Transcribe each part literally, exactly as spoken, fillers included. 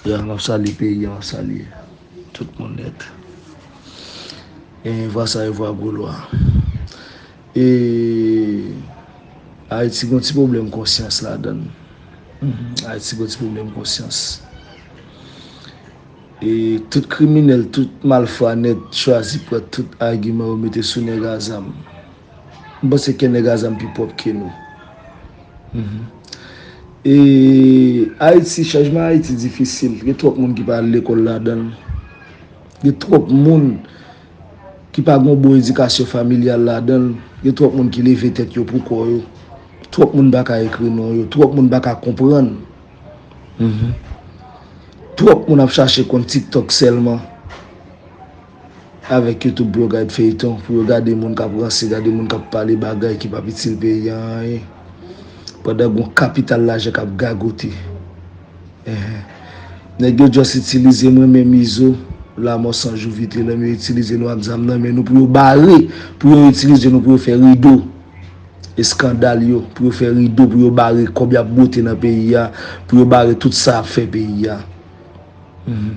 Ya, m ap salye peyi a, m ap salye tout moun nèt. E vwa sa e vwa Golo a. E Ayiti gen yon ti pwoblèm konsyans ladan l. Mhm. Ayiti gen yon ti pwoblèm konsyans. E tout kriminèl, tout malfwa nèt chwazi pran tout agiman yo mete sou nèg a zam. M panse ke nèg a zam pi pwòp ke nou. Mhm. E Ayiti, chanjman Ayiti difisil. Gen twòp moun ki pa al lekòl ladan l. Gen twòp moun ki pa gen yon bon edikasyon familyal ladan l. Gen twòp moun ki leve tèt yo pou kò yo. Twòp moun pa ka ekri non yo. Twòp moun pa ka konprann. Mhm. Twòp moun ap chache konn TikTok sèlman. Avèk YouTube pou yo gad feyton, pou yo gade moun k ap ranse, gade moun k ap pale bagay ki p ap itil peyi a anyen. Pandan gen yon kapital lajan k ap gagote. Enhen. Nèg yo just itilize mwen menm Izo, Lamò San Jou Vitelòm, yo itilize nou ak zam nan men nou pou yo bare, pou yo itilize nou pou yo fè rido eskandal yo, pou yo fè rido, pou yo bare kòb y ap bwote nan peyi a, pou yo bare tout sa y ap fè peyi a. Mhm.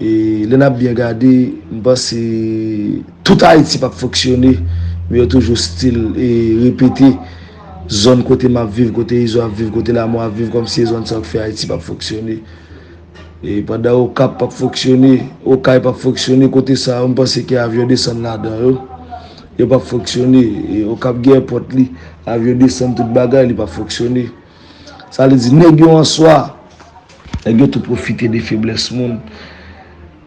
E lè n ap byen gade, m panse tout Ayiti p ap fonksyone, men yo toujou still e repete zòn kote m ap viv, kote Izo ap viv, kote Lamò ap viv, kòmsi se zòn sa yo k fè Ayiti p ap fonksyone. E pandan Okap p ap fonksyone, Okay p ap fonksyone, kote sa yo, m panse ke avyon desann ladan yo. Yo p ap fonksyone. E Okap gen èpòt li, avyon desann tout bagay, li p ap fonksyone. Sa vle di, nèg yo an swa, nèg yo tou pwofite de feblès moun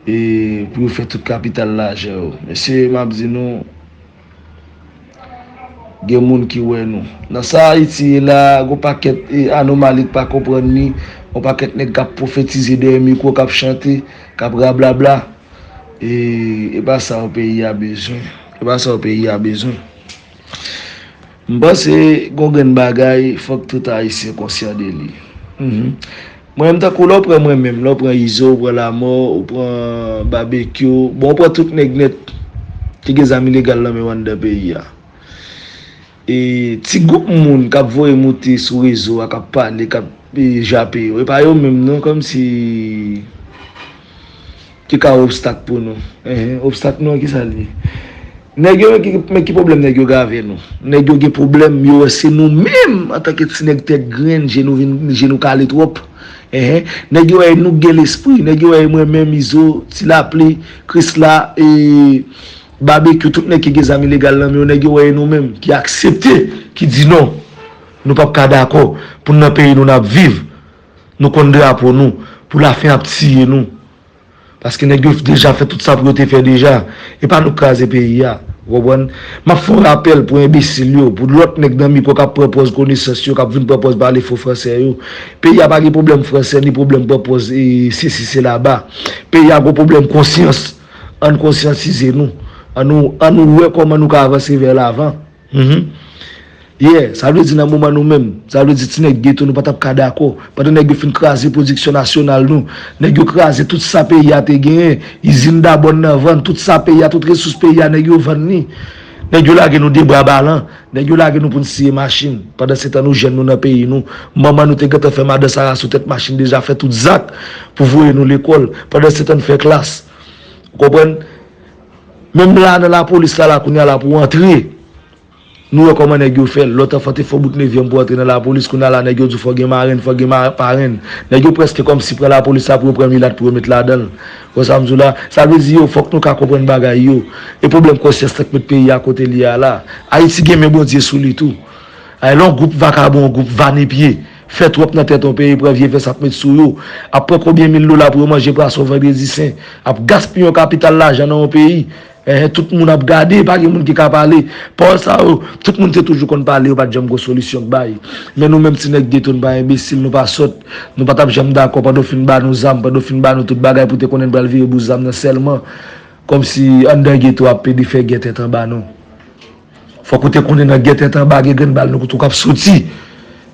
e pou yo fè tout kapital lajan yo. Mesye, m ap di nou, gen moun ki wè nou. Nan sa Ayiti ye la, gon pakèt e, anomali k pa konprann ni, gon pakèt nèg k ap pwofetize dèyè mikwo, k ap chante, k ap rablabla. E, e pa sa yon peyi a bezwen. E pa sa yon peyi a bezwen. M panse gon grenn bagay, fòk tout Ayisyen konsyan de li. Mhm. Mwen menm, tankou lè w pran mwen menm, lè w pran Izo, ou pran Lamò, ou pran Babekyou, bon, ou pran tout nèg nèt ki gen zam ilegal nan men yo anndan peyi a. E ti gwoup moun k ap voye moute sou rezo a, k ap pale, k ap e, jape yo. E pa yo menm non, kòmsi ki ka obstak pou nou. Enhen, obstak nou an, ki sa l ye? Nèg yo, men ki, men ki pwoblèm nèg yo gen avè nou? Nèg yo gen pwoblèm, yo wè se nou menm, antanke ti nèg tèt grenn, je nou vin, je nou kale twòp. Enhen, nèg yo wè nou gen lespri, nèg yo wè mwen menm, Izo, Ti Lapli, Krisla, e Babekyou, tout nèg ki gen zam ilegal nan men yo, nèg yo wè e nou menm, ki aksepte, ki di non. Nou p ap ka dakò pou n nan peyi nou n ap viv. Nou konn drapo nou, pou lafen ap tiye nou. Paske nèg yo deja fè tout sa pou yo te fè deja. E pa nou k kraze peyi a. Ou konprann? M ap fè yon rapèl pou enbesil yo, pou lòt nèg nan mikwo k ap pran pòz konesans yo, k ap vin pran pòz pale fo fransè yo. Peyi a pa gen pwoblèm fransè, ni pwoblèm pran pòz e sesi sela ba. Peyi a gen pwoblèm konsyans. Ann konsyantize nou. Ann nou, ann nou wè kòman nou ka avanse vè lavan. Mhm. Yeah, sa vle di nan moman nou menm, sa vle di ti nèg geto nou pa t ap ka dakò. Pandan nèg yo fin kraze pwodiksyon nasyonal nou, nèg yo kraze tout sa peyi a te genyen, izin Dabòn nan vann, tout sa peyi a, tout resous peyi a, nèg yo vann li. Nèg yo lage nou de bra balan, nèg yo lage nou pou n siye machin. Pandansetan nou jèn nou nan peyi nou, manman nou te gentan fè madan Sara sou tèt machin deja, fè tout zak pou voye nou lekòl. Pandansetan n fè klas. Ou konprann? Menm la nan lapolis la, la kounye a la pou w antre. Nou wè kòman nèg yo fè l. Lòt anfan te fè w bout nevyèm pou antre nan lapolis, kounye a la nèg yo di w fò gen marenn, fò gen ma-, parenn. Nèg yo prèske kòmsi pran lapolis la pou yo pran milat pou yo met ladan l. Wè sa m di w la? Sa vle di yo, fòk nou ka konprann bagay yo. E pwoblèm konsyans tank met peyi a kote l ye a la. Ayiti gen men Bondye sou li tou. Ay, lè yon gwoup vakabon, yon gwoup vanipye, fè twòp nan tèt yon peyi, pran vye vès ap met sou yo, ap pran konbyen mil dola pou yo manje pwason vandredi sen, ap gaspiye yon kapital lajan nan yon peyi. Enhen, tout moun ap gade, pa gen moun ki ka pale. Pawòl sa yo, tout moun te toujou konn pale, yo pa t janm gon solisyon k bay. Men nou menm ti nèg geto, nou pa enbesil, nou pa sòt, nou pa t ap janm dakò pandan w fin ba nou zam, pandan w fin ba nou tout bagay pou te konnen n pral vire bous zam nan sèlman. Kòmsi anndan geto ap pede fè gè tèt anba nou. Fòk ou te konnen nan gè tèt anba gen grenn bal nou tou k ap soti.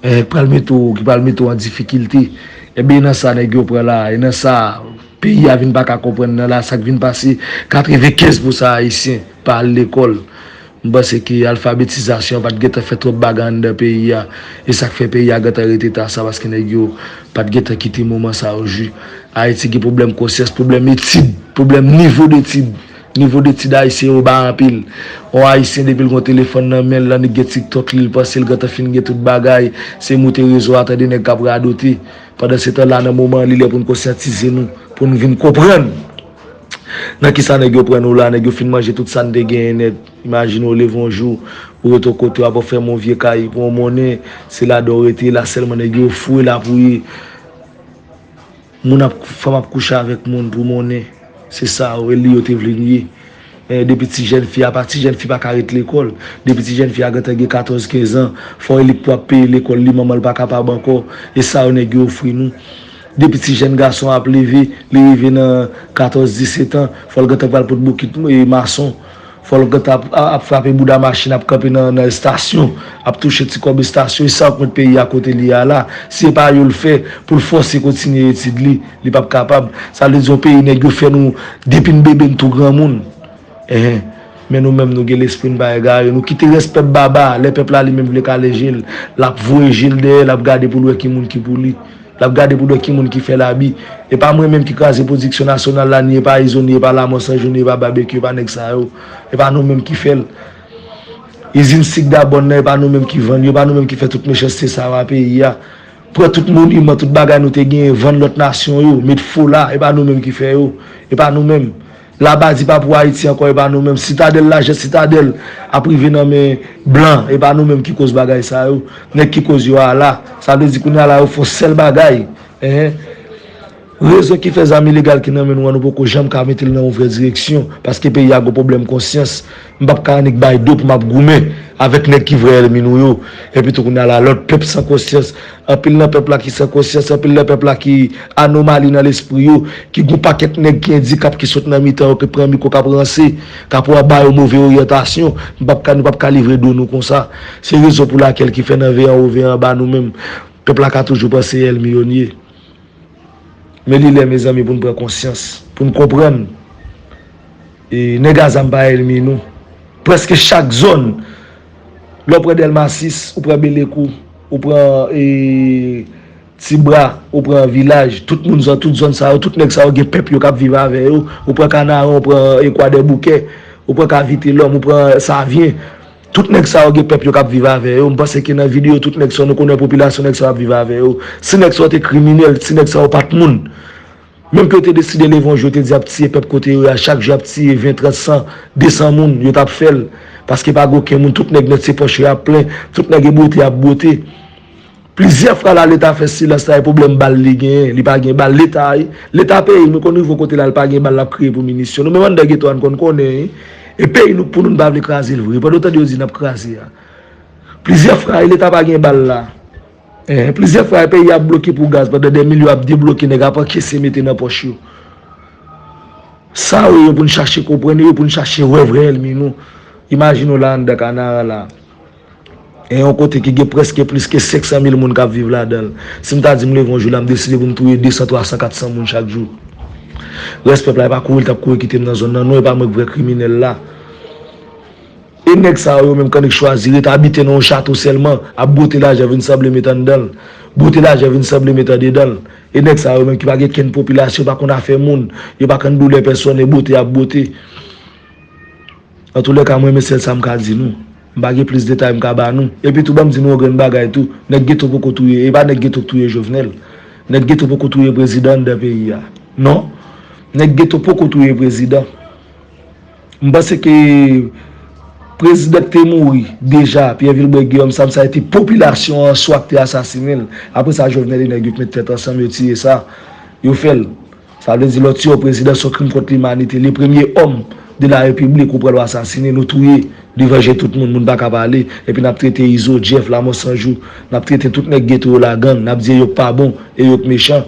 Eh, k pral mete w, ki pral mete w an difikilte. Ebyen, e nan sa nèg yo pran la, e nan sa peyi a vin pa ka konprann nan la, sa k vin pase, katrevenkenz pousan Ayisyen pa al lekòl. M panse ke alfabetizasyon pa t gentan fè twòp bagay anndan peyi a. E sa k fè peyi a gentan rete ta sa, paske nèg yo pa t gentan kite moman sa yo jwi. Ayiti gen pwoblèm konsyans, pwoblèm etid, pwoblèm nivo detid. Nivo detid ayisyen yo ba anpil. Yon ayisyen depi l gen yon telefòn nan men l, l annik gen TikTok li, l panse l gentan fin gen tout bagay. Se moute rezo a tande nèg k ap radote. Pandan se tan la, nan moman an, li lè pou n konsyantize nou, pou n vin konprann nan kisa nèg yo pran nou la, nèg yo fin manje tout sa n te genyen nèt. Imajine w leve yon jou, ou rete yon kote, w ap fèmen yon vye kay pou yon monnen, se ladan w rete, la sèlman nèg yo foure la pou ye. Moun ap, fanm ap kouche avèk moun pou monnen. Se sa yo, e li yo te vle n ye. Eh, depi ti jèn fi a, pa ti jèn fi pa ka ret lekòl. Depi ti jèn fi a gentan gen katòz, kenz an, fò e li k pou ap peye lekòl li, manman l pa kapab ankò. E sa yo nèg yo ofri nou. Depi ti jèn gason ap leve, li rive nan katòz, disèt an, fò l gentan pral pot bokit, eh, mason. Fò l gentan ap, ap frape bouda machin, ap kanpe nan, nan estasyon, ap touche ti kòb estasyon. E sa k met peyi a kote li ye a la. Si se pa yo l fè pou l fòse kontinye etid li, li p ap kapab. Sa vle di yon peyi nèg yo fè nou depi n bebe n tou granmoun. Enhen. Men nou menm nou gen lespri, n pa egare. Nou kite rès pèp baba. Lè pèp la li menm vle kale je l, l ap voye je l dèyè, l ap gade pou l wè ki moun ki pou li. L ap gade pou l wè ki moun ki fè l abi. E pa mwen menm ki kraze pwodiksyon nasyonal la, ni e pa Izo, ni e pa Lanmò San Jou, ni e pa Babekyou, e pa nèg sa yo. E pa nou menm ki fè l. Izin sik Dabòn nan, e pa nou menm ki vann yo, e pa nou menm ki fè tout mechanste sa yo a peyi a. Pran tout moniman, tout bagay nou te genyen, vann lòt nasyon yo, met fo la, e pa nou menm ki fè yo, e pa nou menm. Labadi pa pou Ayiti ankò, e pa nou menm. Sitadèl, lajan Sitadèl ap rive nan men blan, e pa nou menm ki koz bagay sa yo. Nèg ki koz yo a la, sa vle di kounye a la yo fè yon sèl bagay. Enhen. Rezon ki fè zam ilegal ki nan men nou an, nou poko janm ka mete l nan yon vrè direksyon, paske peyi a gon pwoblèm konsyans. M p ap ka annik bay do pou m ap goumen avèk nèg ki vrè ènmi nou yo. Epi tou kounye a la, lòt pèp san konsyans. Anpil nan pèp la ki san konsyans, anpil nan pèp la ki anomali nan lespri yo, ki gon pakèt nèg ki endikap ki sot nan mitan yo, ki pran mikwo, k ap ranse, k ap ba yo move oryantasyon. M p ap ka, nou p ap ka livre do nou konsa. Se rezon pou lakèl ki fè nan V an wo, V an anba nou menm. Pèp la ka toujou panse ènmi yo n ye. Men li lè, mezanmi, pou n pran konsyans, pou n konprann. E, nèg a zam pa ènmi nou. Prèske chak zòn, lè w pran Dèlma sis, ou pran Belekou, ou pran, e, Tibwa, ou pran Vilaj, tout moun zòn, tout zòn sa yo, tout nèg sa yo gen pèp yo k ap viv avè yo. Ou pran Kanaran, ou pran, e, Kwadèboukè, ou pran Kavitelòm, ou pran Savyen. Tout nèg sa yo gen pèp yo k ap viv avè yo. M panse ke nan videyo tout nèg sa yo, nou konnen popilasyon nèg sa yo ap viv avè yo. Si nèg sa yo te kriminèl, si nèg sa yo pa t moun, menm ke yo te deside leve yon jou, yo te di y ap tiye pèp kote yo ye a, chak jou y ap tiye ven, trant, san, de san moun, yo t ap fè l. Paske pa gen okenn moun, tout nèg nèt se pòch yo y ap plen, tout nèg e bwote y ap bwote. Plizyè fwa la, Leta fè silans la, e pwoblèm bal li genyen. Li pa gen bal. Leta, Leta peyi nou, konn rive yon kote la, li pa gen bal, l ap kriye pou minisyon. Nou menm anndan geto a, n konn konnen, wi. E peyi nou, pou nou, n pa vle kraze l vre. Pandan w tande yo di n ap kraze a. Plizyè fwa, e Leta pa gen bal la. Eh, plizyè fwa, e peyi a ap bloke pou gaz, pandan dè milyon ap debloke, nèg ap ankese mete nan pòch yo. Sa yo, yo pou n chache konprann, yo pou n chache wè vrè ènmi nou. Imajine w la anndan Kanaran la. E yon kote ki gen prèske plis ke senk san mil moun k ap viv ladan l. Si m ta di m leve yon jou la, m deside pou m touye de san, twa san, kat san moun chak jou. Rès pèp la, e pa kouri l t ap kouri kite m nan zòn nan, non, e pa mwen k vrè kriminèl la. E nèg sa yo, yo menm k annik chwazi ret abite nan yon chato sèlman, ap bwote lajan vin sanble met anndan l. Bwote lajan vin sanble met andedan l. E nèg sa yo menm ki pa gen kenn popilasyon, pa konn afè moun, yo pa konn doulè pèsonn, e bwote y ap bwote. Antoulèka, mwen, men sèl sa m ka di nou. M pa gen plis detay m ka ba nou. Epi tou, ban m di nou yon grenn bagay tou. Nèg geto poko touye, e pa nèg geto k touye Jovenel. Nèg geto poko touye prezidan anndan peyi a. Non. Nèg geto poko touye prezidan. M panse ke prezidan k te mouri deja, Pierre Vilbrun Guillaume, sa m sa, se te popilasyon an swa k te asasinen l. Apre sa, Jovenel e nèg yo k met tèt ansanm, yo tiye sa. Yo fè l. Sa vle di lè w tiye yon prezidan, se yon krim kont limanite. Le premier homme de la République, ou pran l, w asasinen, nou touye devan je tout moun, moun pa ka pale. Epi n ap trete Izo, Jeff, Lamò San Jou, n ap trete tout nèg geto yo la gang, n ap di yo k pa bon e yo k mechan.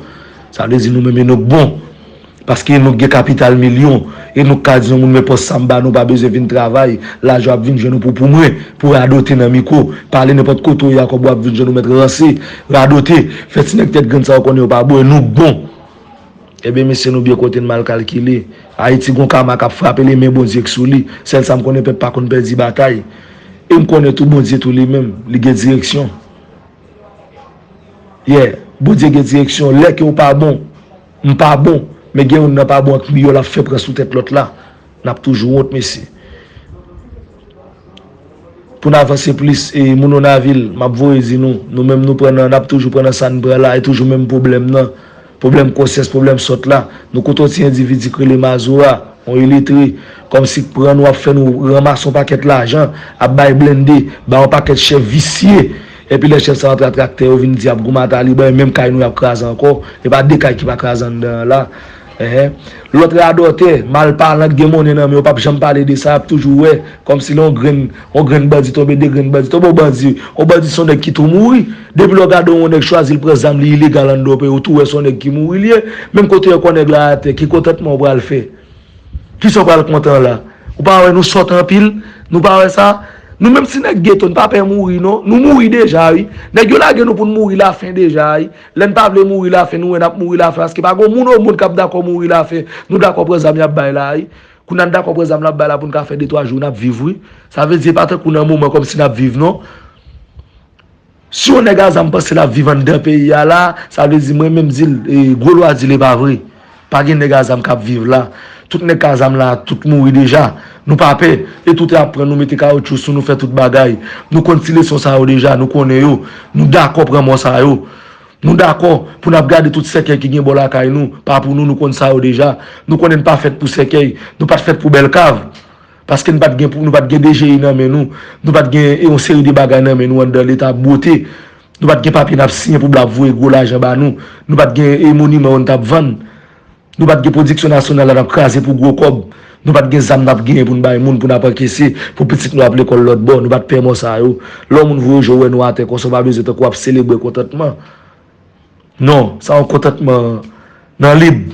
Sa vle di nou menm e nou k bon. Paske e nou k gen kapital milyon, e nou k ka di yon moun men pòs sa m ba nou, pa bezwen vin travay, lajan w ap vin jwenn ou pou, pou mwen, pou radote nan mikwo, pale nenpòt kote w ye a kòb ou ap vin jwenn ou mèt ranse, radote, fè ti nèg tèt grenn sa yo konnen yo pa bon, e nou k bon. Ebyen, mesye, nou byen kote n mal kalkile. Ayiti gon kama k ap frape li, men Bondye k sou li. Sèl sa m konnen, pèp pa konn pèdi batay. E m konnen tou Bondye tou li menm, li gen direksyon. Yeah, Bondye gen direksyon. Lè ke w pa bon, m pa bon, men gen youn nan pa bon ak miyò l ap fè pran sou tèt lòt la. N ap toujou wont, mesye. Pou n avanse plis, e, moun Onavil, m ap voye di nou, nou menm nou pran nan, n ap toujou pran nan sa n pran la, e toujou menm pwoblèm nan, pwoblèm konsyans, pwoblèm sòt la. Nou kote yon ti endividi k rele Mazora, yon iletre, kòmsi k pran nou, ap fè nou ranmase yon pakèt lajan, ap bay blende, bay yon pakèt chèf visye. Epi lè chèf sa antre ak traktè, yo vin di y ap goumen a Taliban, e menm kay nou y ap kraze ankò. E pa de kay ki pa kraze anndan an la. Enhen. Lòt radòtè, malpalan k gen monnen nan men yo, p ap janm pale de sa, y ap toujou wè, kòmsi lè yon grenn, yon grenn bandi tonbe, de grenn bandi tonbe, yon bandi, yon bandi se yon nèg ki tou mouri. Depi lè w gade yon nèg chwazi l pran zam li ilegal anndan yon peyi, ou tou wè se yon nèg ki mouri li ye. Menm kote yo kò nèg la atè, ki kontantman w pral fè? Kisa w pral kontan la? Ou pa wè nou sòt anpil? Nou pa wè sa? Nou menm ti nèg geto, n pa pè mouri non. Nou mouri deja wi. Nèg yo lage nou pou n mouri lafen deja wi. Lè n pa vle mouri lafen, nou wè n ap mouri lafen, paske pa gon moun o mond k ap dakò mouri lafen. Nou dakò pran zam y ap bay la wi. Kounye a n dakò pran zam l ap bay la pou n ka fè de twa jou n ap viv wi. Sa vle di e pa tankou nan moman kòmsi n ap viv non. Si yon nèg a zam panse l ap viv anndan peyi a la, sa vle di mwen menm di l, e, gwo lwa di l e pa vre. Pa gen nèg a zam k ap viv la. Tout nèg k a zam la, tout mouri deja. Nou pa pè. E tout ap pran, nou mete kawotchou sou nou, fè tout bagay. Nou konn ti leson sa yo deja, nou konnen yo. Nou dakò pran mò sa yo. Nou dakò pou n ap gade tout sèkèy ki gen bò lakay nou. Pa pou nou, nou konn sa yo deja. Nou konnen n pa fèt pou sèkèy. Nou pa t fèt pou bèl kav. Paske n pa t gen pou, nou pa t gen D G I nan men nou. Nou pa t gen, e, yon seri de bagay nan men nou anndan leta bwote. Nou pa t gen papye n ap siyen pou blan ap voye gwo lajan ba nou. Nou pa t gen, e, moniman yo n t ap vann. Nou pa t gen pwodiksyon nasyonal la n ap kraze pou gwo kòb. Nou pa t gen zam n ap genyen pou n bay moun, pou n ap ankese, pou pitit nou ap lekòl lòt bò. Nou pa t pè mò sa yo. Lè yon moun voye je w wè nou atè konsa, w pa bezwen tankou w ap selebre kontantman. Non, sa yon kontantman nan lib.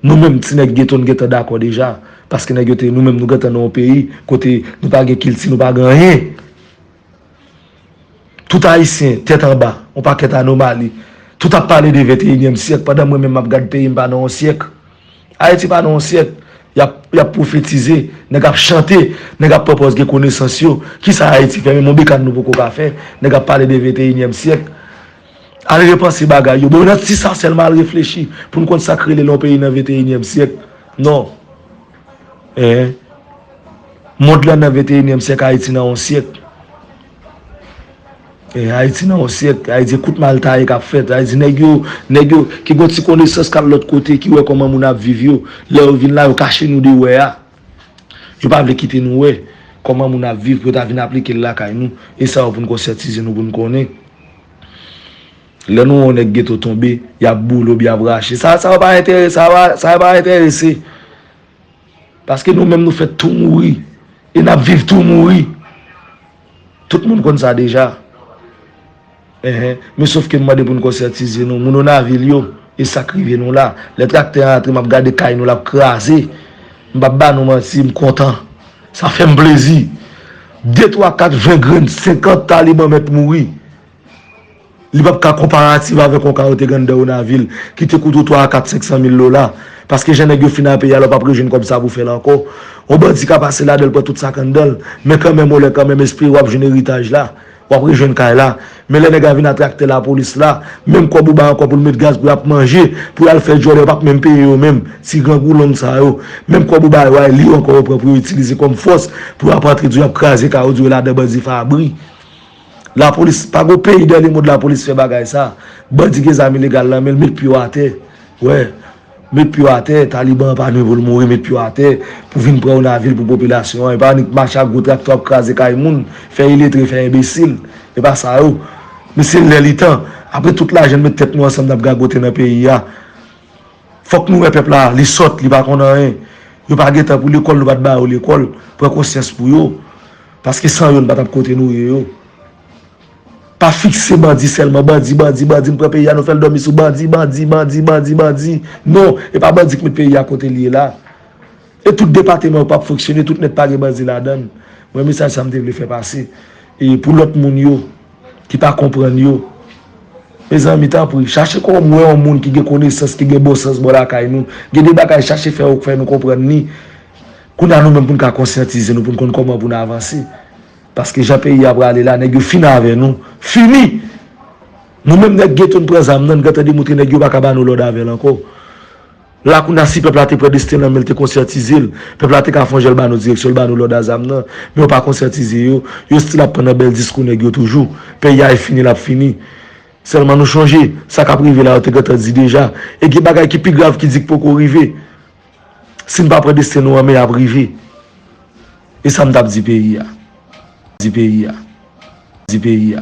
Nou menm ti nèg geto n gentan dakò deja. Paske nèg yo te, nou menm nou gentan nan yon peyi kote nou pa gen kilti, nou pa gen anyen. Tout Ayisyen, tèt anba, yon pakèt anomali. Tout ap pale de venteyinyèm syèk, pandan mwen menm m ap gad peyi m pa nan yon syèk. Ayiti pa nan yon syèk. Y ap, y ap pwofetize, nèg ap chante, nèg ap pran pòz gen konesans yo. Kisa Ayiti fè? Menm yon bekàn nou poko ka fè. Nèg ap pale de venteyinyèm syèk. Al repanse bagay yo. Bon, nan ti sa sèlman al reflechi pou n konn sa k rele lè yon peyi nan venteyinyèm syèk. Non. Enhen. Mond lan nan venteyinyèm syèk, Ayiti nan yon syèk. E, Ayiti nan yon syèk, Ayiti kout mal taye k ap fèt. Ayiti nèg yo, nèg yo ki gon ti konesans k al lòt kote, ki wè kòman moun ap viv yo. Lè yo vin la, yo kache nou de wè a. Yo pa vle kite nou wè kòman moun ap viv pou yo ta vin aplike l lakay nou. E sa yo pou n konsyatize nou, pou n konnen. Lè nou wè yon nèg geto tonbe, y ap boule oubyen y ap rache. Sa, sa yo pa enterese, sa pa, sa yo pa enterese. Paske nou menm nou fèt tou mouri. E n ap viv tou mouri. Tout moun konn sa deja. Enhen. Men sòf ke m mande pou n konsyatize nou. Moun Onavil yo, e sa k rive nou la. Lè traktè a antre, m ap gade kay nou, l ap kraze. M p ap ba nou manti, m kontan. Sa fè m plezi. De, twa, kat, ven grenn, senkant Taliban mèt mouri. Li p ap ka konparatif avèk yon ka yo te gen anndan Onavil, ki te koute w twa a kat, senk san mil dola. Paske jan nèg yo fin a peyi a, lè w p ap rejwenn kòb sa pou fè l ankò. Yon bandi ka pase ladan l, pran tout sa k anndan l. Men kanmenm, yon lè kanmenm, espere w ap jwenn eritaj la. W ap rejwenn kay la. Men lè nèg la vin a traktè lapolis la, menm kòb ou bay ankò pou l met gaz pou y ap manje, pou y al fè djòlè, yo p ap menm peye yo menm. Ti grangou long sa yo. Menm kòb ou bay yo a, li yo ankò yo pran pou yo itilize kòm fòs, pou y ap antre di w y ap kraze kay yo, di w e ladan bandi fabri. Lapolis, pa gon peyi dan lemonn lapolis fè bagay sa. Bandi gen zam ilegal nan men l, met pye w atè. Wè, met pye w atè, Taliban an pa nou pou l mouri, met pye w atè, pou vin pran Onavil pou popilasyon an. E pa annik mache ak gwo traktè w ap kraze kay moun, fè iletre, fè enbesil. E pa sa yo. Men se lè li tan. Apre tout lajan n met tèt nou ansanm n ap gagote nan peyi a. Fòk nou wè pèp la, li sòt, li pa konn anyen. Yo pa gen tan pou lekòl, nou pa t ba yo lekòl. Pran konsyans pou yo. Paske san yo, n pa t ap kote nou ye yo. Pa fikse bandi sèlman, bandi, bandi, bandi, n pran peyi a, nou fè l dòmi sou bandi, bandi, bandi, bandi, bandi. Non, e pa bandi k met peyi a kote l ye la. E tout depatman yo p ap fonksyone, tout nèt pa gen bandi ladan l. Mwen, mesaj sa m te vle fè pase. E pou lòt moun yo, ki pa konprann yo, Mezanmi, tanpri, chache kòman wè yon moun ki gen konesans, ki gen bon sans bò lakay nou. Gen de bagay, chache fè yo, fè nou konprann li. Kounye a nou menm pou n ka konsyantize nou, pou n konn kòman pou n avanse. Paske jan peyi a prale la, nèg yo fin avè nou. Fini! Nou menm nèg geto n pran zam nan, n gentan demontre nèg yo pa ka ba nou lòd avè l ankò. La kounye a si pèp la te pran desten nan men l, te konsyantize l, pèp la te ka fè yon jan l ba nou direksyon, l ba nou lòd a zam nan. Men yo pa konsyantize yo, yo still ap pran nan bèl diskou nèg yo toujou. Peyi a e fini, l ap fini. Sèlman nou chonje, sa k ap rive la, yo te gentan di deja. E gen bagay ki pi grav ki di k poko rive. Si n pa pran desten nou an men, ap rive. E sa m t ap di peyi a. Di peyi a. Di peyi a.